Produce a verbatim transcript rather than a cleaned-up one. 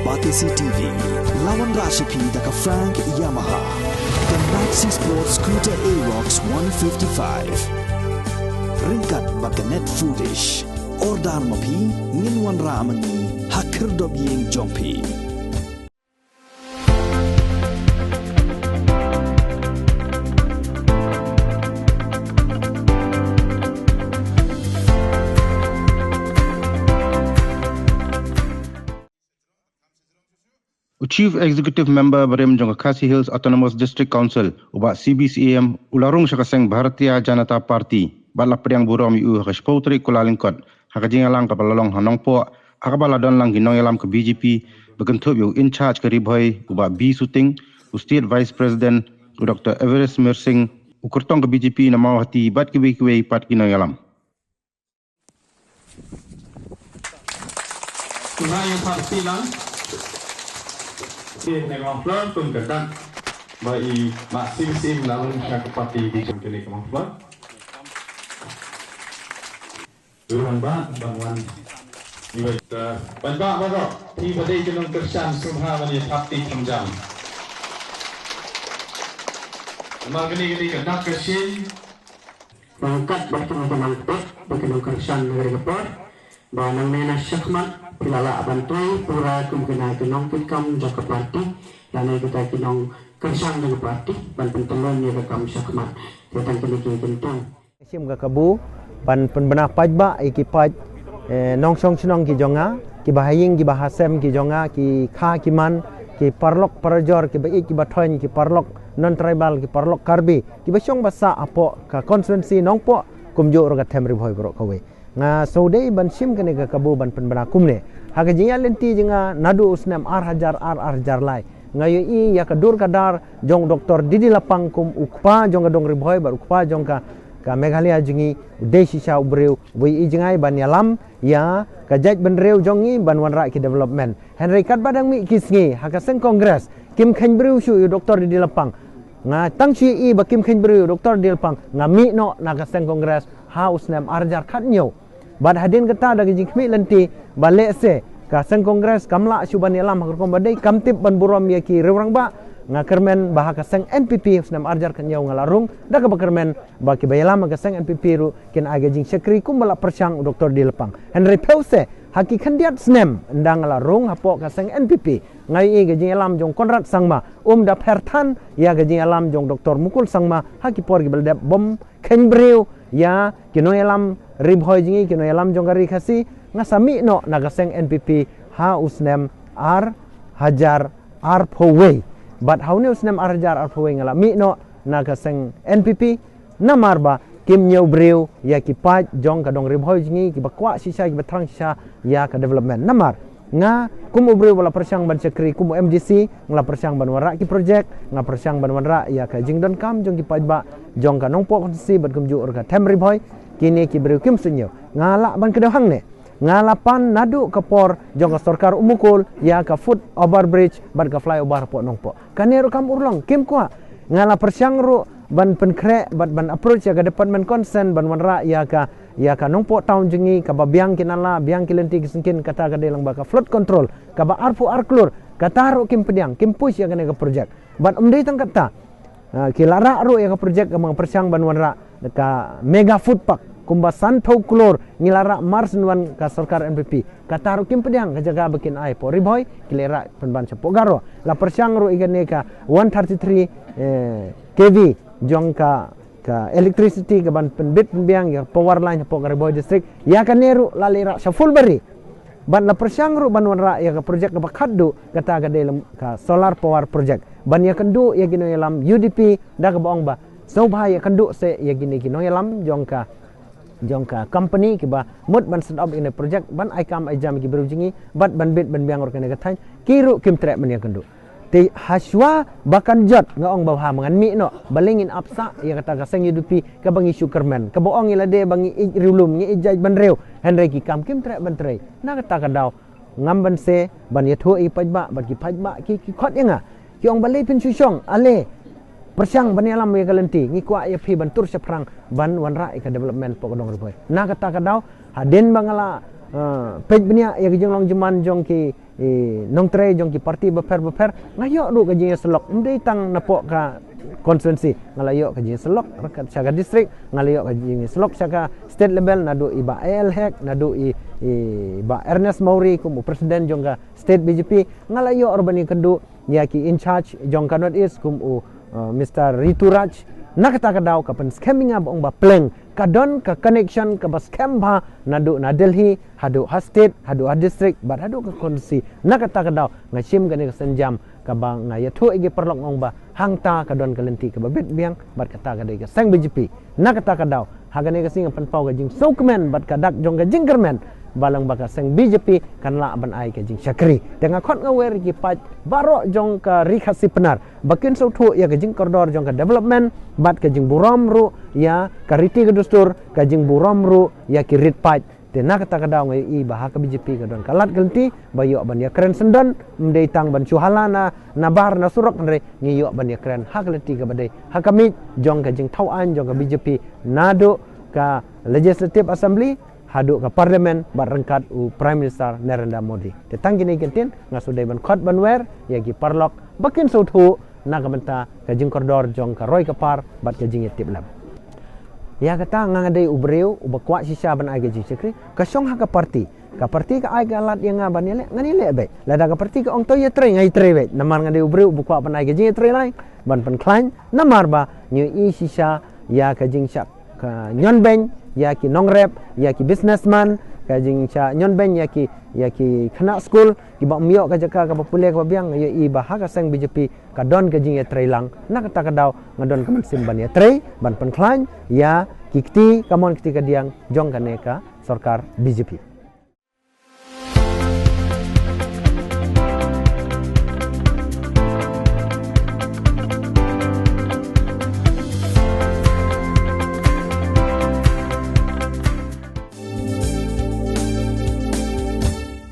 R T C T V, la wanrah sha phi da ka Frank Yamaha, ka Maxi Sport Scooter Aerox one fifty-five. Ryngkat bad ka Net Foodish. Order ma phi, ngin wanrah ma ngi ha khyrdop ïing jong phi. U Chief Executive Member barim jong ka Khasi Hills Autonomous District Council, u Bah C B C M, u la rung sha ka seng Bharatiya Janata Party bad la pdiang burom ïa u ha ka shiphew tarik Kyllalyngkot ha ka jingïalang kaba la long ha Nongpoh, ha kaba la don lang ki nongïalam ka B J P, ba kynthup ïa u in charge ka Ri Bhoi, u Bah B Suting, u State Vice President, u Doctor Everest Mirsing, u kyrtong ka B J P na Mawhati bad kiwei kiwei pat ki nongïalam. Tuna ïa party lang. Ki ne ka mafla tun ka dak. Ba i ma sim sim la rung sha ka party di jong kine ka mafla. Ruang ba ban wan. Iwei ta ban ba ba ro. Ti ba dei ki nongkyrshan sumha ban ïa party kham jam. Namar kane kane ka dak ka shin. Pangkat bad kane ka nongpet bad ka nongkyrshan na ka por. Ba nangne na shakhmat phi la lah ban trei pura kum kane ka nongpynkam jong ka party. Lane kita ki nongkyrshan jong ka party ban pyntyllun ïa ka kam shakhmat. Te tang kine ki kyntung. Shim ka kabu ban pynbna paidbah ïa ki paid, eh, nongshong shnong ki jong nga, kiba ha ïing kiba ha sem ki jong nga, ki kha ki man, ki paralok parajor, kiba ïeit kiba thoiñ, ki paralok non-tribal, ki paralok Karbi, kiba shong ba sah hapoh ka constituency Nongpoh, kumjuh ruh ka them Ri Bhoi baroh kawei. Nga sngewdei ban shim kane ka kabu ban pynbna kumne. Ha ka jingïaid lynti jong nga naduh u snem ar hajar ar, ar hajar lai, nga ïohi ïa ka dur ka dar jong Doctor D D Lapang kum u kpa jong ka dong Ri Bhoi bad u kpa jong ka, ka Meghalaya jong ngi, u dei shisha u briew uba ïohi jngai ban ïalam ïa ka jaitbynriew jong ngi ban wanrah ki development. Hynrei katba dang mih ki sngi ha ka seng Congress kim kheiñ briew shuh ïa u Doctor D D Lapang. Nga tang shu ïohi ba kim kheiñ briew ïa u Doctor D D Lapang, nga mih noh na ka seng Congress ha u snem ar hajar khathynñiew. Bad hadien kata da ka jingkhmih lynti ba lehse ka seng Congress kam lah shuh ban ïalam ha ka rukom ba dei, kam tip ban burom ïa ki riew rangbah, nga kyrmen ba ha ka seng N P P ha u snem ar hajar khathynñiew nga la rung, da kaba kyrmen ba kiba ïalam ha ka seng N P P ruh kin ai ka jingshakri kumba la pyrshang u Doctor D D Lapang. Hynrei phew se ha ki khyndiat snem ynda nga la rung hapoh ka seng N P P, nga ïohi ka jingïalam jong Conrad Sangma um da pher than ïa ka jingïalam jong Doctor Mukul Sangma ha ki por kiba la dep bym kheiñ briew ïa ki nongïalam Ri Bhoi jong ngi, ki nongïalam jong ka Ri Khasi. Nga sa mih noh na ka seng N P P ha u snem ar hajar arphew wei. Bad ha une u snem ar hajar arphew wei nga la mih noh na ka seng N P P. Namar ba kim ñiew briew ïa ki paid jong ka dong Ri Bhoi jong ngi, kiba kwah shisha, kiba thrang shisha ïa ka development. Namar nga kum u briew ba la pyrshang ban shakri kum u M D C, nga la pyrshang ban wanrah ki project, nga pyrshang ban wanrah ïa ka jingdonkam jong ki paidbah jong ka Nongpoh constituency bad kumjuh ruh ka them Ri Bhoi. Kine ki briew kim sngewthuh. Nga lah ban kdew hangne. Nga la pan naduh ka por jong ka sorkar u Mukul ïa ka foot over bridge bad ka flyover hapoh Nongpoh. Kane ruh kam urlong, kim kwah. Nga la pyrshang ruh ban pynkhreh bad ban approach ïa ka department concern ban wanrah ïa ka, ïa ka Nongpoh town jong ngi, kaba biang ki nala, biang ki lynti ki syngkien, kata ka dei lang ba ka flood control kaba arphew ar klur, kata ruh kim pdiang, kim push ïa kane ka project. Bad ym dei tang kata, ah, ki la rah ruh ïa ka project kaba nga pyrshang ban wanrah, ka mega food park kumba sanphew klur, ngi la rah mar shen wan ka sorkar N P P. Kata ruh kim pdiang, ka jaka ba kin ai hapoh Ri Bhoi, ki la rah pynban shapoh Garo. La pyrshang ruh ïa kane ka one thirty-three, eh, K V jong ka, ka electricity kaban pynbit pynbiang ïa ka power line hapoh ka Ri Bhoi district. Ïa kane ruh la leit rah sha Phulbari. Bad la pyrshang ruh ban wanrah ïa ka project kaba khatduh, kata ka dei lang ka solar power project. Ban ïakynduh ïa ki nongïalam U D P da kaba ong ba sngewbha ïakynduh seh ïa kine ki nongïalam jong ka, jong ka company kiba mut ban set up ïa kane ka project ban ai kam ai jam ïa ki briew jong ngi bad ban bit ban biang ruh kane ka thaiñ, ki ruh kim treh ban ïakynduh. Te hashwa ba kan jot nga ong ba bha ma ngan mih noh, balei ngin ap sah ïa kata ka seng U D P kaba ngi shu kyrmen, kaba ong ïa lade ba ngi ïeit riewlum, ngi ïeit jaitbynriew, hynrei ki kam kim treh ban trei. Na kata ka daw ngam banse ban ïathuh ïa ki paidbah bad ki paidbah ki, ki khot ïa nga, ki ong balei phin shu shong, ale pyrshang ban ïalam ïa ka lynti, ngi kwah ïa phi ban tur shaphrang ban wanrah ïa ka development hapoh ka dong Ri Bhoi. Na kata ka daw hadien ba nga la peit bniah ïa ka jinglong jingman jong ki nongtrei jong ki parti bapher bapher. Nga ïoh ruh ka jingïasyllok, ym dei tang napoh ka constituency, nga la ïoh ka jingïasyllok ryngkat sha ka district, nga la ïoh ka jingïasyllok sha ka state level, naduh i Bah A L Hek, naduh i Bah Ernest Mawrie kum u president jong ka state B J P. Nga la ïoh ruh ban ïakynduh ïa ki in charge jong ka North East kum u Mister Rituraj. Na kata ka daw ka pynskhem ïa nga ba ong ba pleng ka don ka connection kaba skhem bha naduh na Delhi haduh ha state, haduh ha district bad haduh ka constituency. Na kata ka daw nga shim kane ka sienjam kaba nga ïathuh ïa ki paralok, nga ong ba hangta ka don ka lynti kaba bit biang bad kata ka dei ka seng B J P. Na kata ka daw ha kane ka sngi nga pynpaw ka jingsngewkmen bad ka dak jong ka jingkyrmen ba lyngba ka seng B J P kan lah ban ai ka jingshakri. Te nga khot nga wer ïa ki paid baroh jong ka Ri Khasi Pnar ba kin sngewthuh ïa ka jingkordor jong ka development bad ka jingburom ruh ïa ka riti ka dustur, ka jingburom ruh ïa ki rit paid. Te na kata ka daw nga ïohi ba ha ka B J P ka don ka lad ka lynti ba ïoh ban ïakren syndon, ym dei tang ban shu hala na nabar na surok, hynrei ngi ïoh ban ïakren ha ka lynti kaba dei ha ka miej jong ka jingthaw aiñ jong ka B J P naduh ka Legislative Assembly haduh ka Parliament bad ryngkat u Prime Minister Narendra Modi. Te tang kine ki ktien nga shu dei ban khot ban wer ïa ki paralok ba kin sngewthuh na ka bynta ka jingkordor jong ka roi ka par bad ka jingïatiplem. Ïa kata nga, nga dei u briew uba kwah shisha ban ai ka jingshakri, ka shong ha ka parti. Ka parti ka ai ka lad ïa nga ban ïaleh, ngan ïaleh beit. Lada ka parti ka ong to ïatrei, nga ïatrei beit. Namar nga dei u briew uba kwah ban ai ka jingïatrei lang, ban pynkhlaiñ. Namar ba ngi ïohi shisha ïa ka jingshah ka ñion beiñ ïa ki nongrep, ïa ki businessman, ka jingshah ñion beiñ ïa ki, ïa ki khynnah skul kiba ym ïoh ka jaka kaba pule kaba biang. Nga ïohi ba ha ka seng B J P ka don ka jingïatrei lang. Na kata ka daw nga don ka mynsiem ban ïatrei, ban pynkhlaiñ ïa ki kti kamon kti kadiang jong kane ka sorkar B J P.